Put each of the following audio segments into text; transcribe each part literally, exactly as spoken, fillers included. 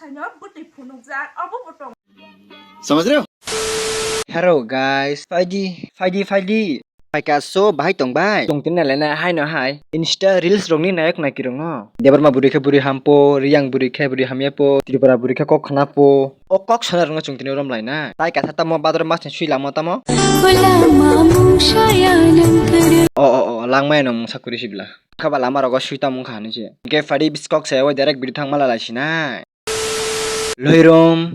Ano bwtwi phunukjak, obo bo tong. Samajh rahe ho? Hello guys, phaidi, phaidi, phaidi. Phaika so bahai tong bai. Tong tini nalai na hai no hai. Insta reels rok ni nayok naki rok no. Debbarma bwrwi khe bwrwi ham po, Riyang bwrwi khe bwrwi hamya po, Tripura bwrwi khe kok khna po. O kok sana rok no chwng tini rom lai na. Tai kasa tamo bador mas ni sui lamo tamo. O, o, o, langmaya no mungsa kwrwi sibla. Kha ba lama rogo sui tamo wngkha hinwi se. Hwnkhe phadi biskok se o direct biri thangma lalai sinai. Loirom,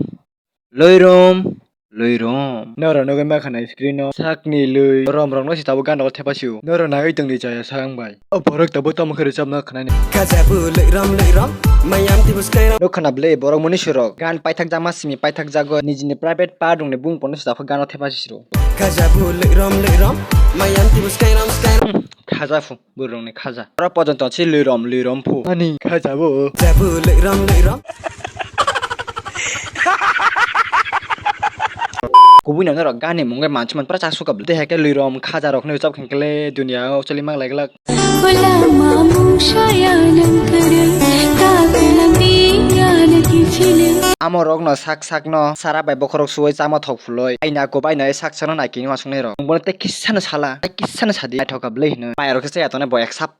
loirom, loirom. Norok nugwi mankha na screen o sakni lwi rom rok no se tabuk gana o thepa sio. Norok naiwi tongdi chaya sang bai. O borok tabuk tamo khe rwchapna khwnani. Khajabu loirom loirom, mayam tibu sky rom. Nuk khwna bwle borok muni surok. Gan paithak jakma simi paithak jago. Nijini private part rokni bung pono se tabuk gana o thepa siro. Khajabu loirom loirom, mayam tibu sky rom sky rom. Khaja phu. Borokni khaja. Oro pojonto se loirom, loirom phu. Ani khaja bo. Jabu loirom, loirom. Kubui no norok gani mungwi mansi man pura chasuk kabla. Te hake loirom khaja rok no chap khenkle dunia o choli mang lai glak. Amo rok no sak sak no sara bai bokhorok suwi chama thok phuloi. Aina kubai no sak sak no nai kini wasung nai rok. Bono te kisa no sala, te kisa no sadi. Naithok ka bwlwi hino. Pai rok se ya to ne bo ek sap.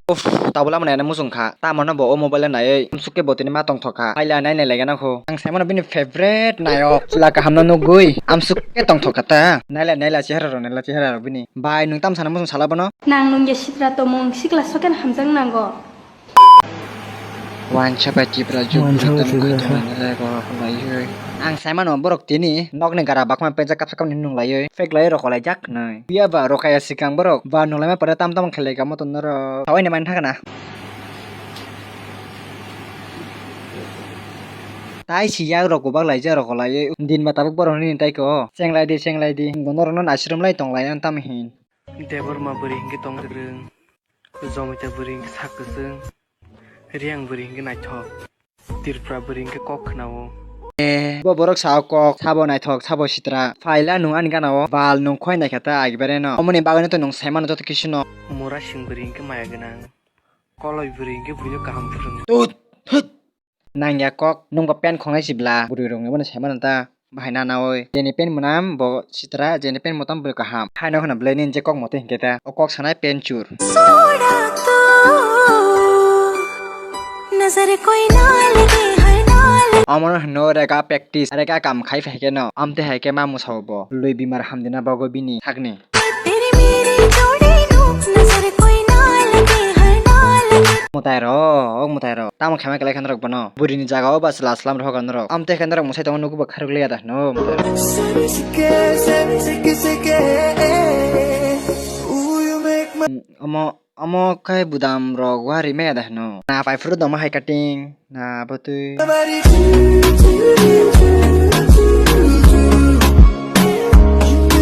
Uff, tabula mane na musung kha. Tamo no bo o mobile nai, amsuk ke bo tini ma tong thok kha. Aila nai nai lega na kho. Ang sai mano bini favorite nayok. Chwla kaham no nugwi, amsuk ke tong thok kha ta. Naila naila chehara ro, naila chehara ro bini. Bai nwng tam sana musung sala bono. Nang nung ya sitra tomung sikla soken hamjak nango. Wansa bai Tipra jug Wansa bai jug Tipra jug. Ang sai mano borok tini nokni gara bakma penjak kapsa kapni nung laiwi fake lai rok lai jak nai. Iya ba rokaya sikang borok ba nung lai ma pore tam tam khelai ka moto norok. Sawai ni man thakana. Tai si yak rok kubak lai jak rok lai din ba tabuk borok ni tai ko. Cheng lai di cheng lai di. Bo norok no nasirum lai tong lai ang tam hin. Debbarma bwrwi hwnkhe tong kwrwng, Jomita bwrwi hwnkhe sak kwchwng, Riyang bwrwi hwnkhe naithok, Tripura bwrwi hwnkhe kok khwnao. Eh, bo borok sao kok, sabo naithok, sabo sitra. Phaila nwng ani gana o bal nwng khoi naikha ta agibare no. Omoni bagwi no to nwng sai mano joto kisu no. Murasing bwrwi hwnkhe maya gwnang, Koloi bwrwi hwnkhe buino kaham phwrwng. Tut, thut. Nangya kok, nwng ba pen khongnai sibla, bwrwi rok ni bono sai mano ta, bahai na nawi. Jeni pen mwnam bo sitra, jeni pen mwtam bo kaham. Haino khwna bwlai nini je kok mote hinkhe ta, o kok sanai pen chur. Omono hino rega practice, rega kam khai phai khe no, amte hai khe ma mwsao bo, lwi bimar hamdina bagwi bini sakni. Mwtai rok, mwtai rok. Tamo khaima kwlai kha norok bono. Bwrwi ni jaga o ba chwla chwla rok norok. Amtwi khe norok mwsai tongo nukgo ba kharok liya da hino mwtai rok. Omo, omo khe budam rok wari maya da hino. Na pai phuru doma hai cutting. Na bwtwi.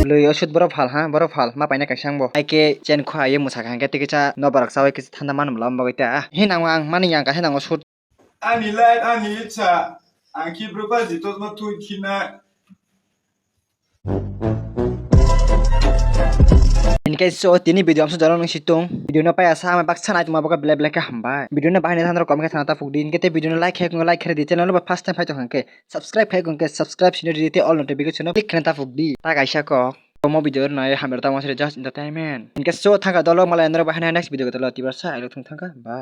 Lwi o shoot borok phal ha, borok phal ma paina kaisa ang bo. Hai khe chain khwa ye mwsa kha hwnkhe tei kisa nobar rok chawi kisa thanda manu mla bagwi ta. He nango ang mani yang kaisa nango shoot. Ani life, ani ichha, ang khi bwrwi bai jito ma twi khina. Hinkhe so tini video amsuk jora nung situng. Video no paya sa ama baksa nai tongma bokha belai belai khe hambai. Video no bahai nai thanrok comment khe thana ta phukdi. Hinkhe tei video no like khe like khe di, channel no ba first time phai tong khe subscribe khe khe subscribe sini di tei all notification no click khe ta phukdi. Ta kaisa kok. Omo video no hambai tamo sere just entertainment. Hinkhe so thangka dolo malai norok bahai nai next video ko dolo tibar sa ai rok thung thangka. Bye.